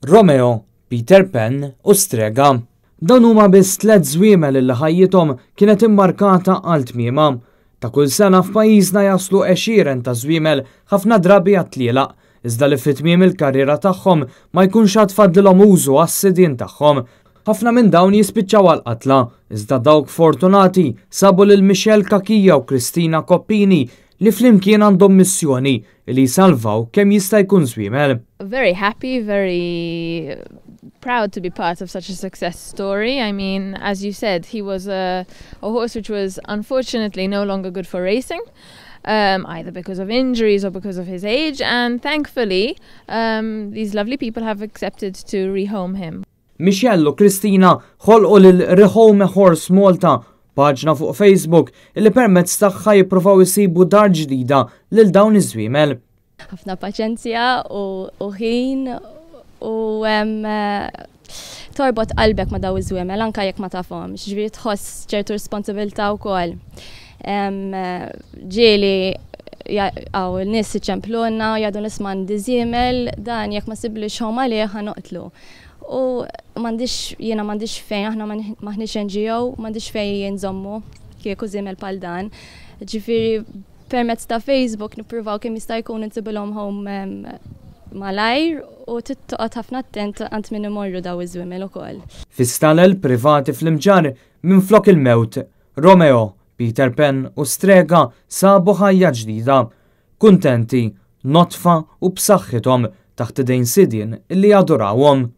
Romeo, Peter Pan u Strega. Dawn huma biss tliet żwiemel li ħajjithom kienet immarkata għal tmiemha. Ta' kull sena f'pajjiżna jaslu għexieren ta' żwiemel ħafna drabi għat-tlielaq, iżda li fi tmiem il-karriera tagħhom ma jkunx għad fadlilhom użu għas-sidien tagħhom. Ħafna minn dawn jispiċċaw għal-qatla, iżda dawk fortunati sabu lil Michelle Cachia u Kristina Coppini li flimkien għandhom missjoni li jsalvaw kemm jista' jkun żwiemel. Very happy, very proud to be part of such a success story. I mean, as you said, he was a horse which was unfortunately no longer good for racing, either because of injuries or because of his age, and thankfully, these lovely people have accepted to rehome him. Michelle u Kristina ħolqu lil Rehome Horse Malta, paġna fuq Facebook illi permezz tagħha jippruvaw isibu dar ġdida lil dawn iż-żwiemel. Ħafna paċenzja u ħin u torbot qalbek ma' daw iż-żwiemel anka jekk ma tafhomx, ġifieri tħoss ċertu responsabilità wkoll. Ġieli għaw il-nies iċempluna jgħidu nisma' għandi żiemel dan jekk ma ssiblix home għalih ħa noqtlu. U m'għandix jiena m'għandix fejn aħna m'aħniex NGO, m'għandix fejn jinżommu kieku żiemel bħal dan. Ġifieri permezz ta' Facebook nippruvaw kemm jista' jkun insibilhom home malajr u toqgħod ħafna attent għand min imorru daw iż-żwiemel ukoll. Fi stalel privati fl-Imġarr minn flok il-mewt, Romeo, Peter Pan u Strega sabu ħajja ġdida. Kuntenti, nodfa u b'saħħithom taħt idejn sidien illi jadurawhom.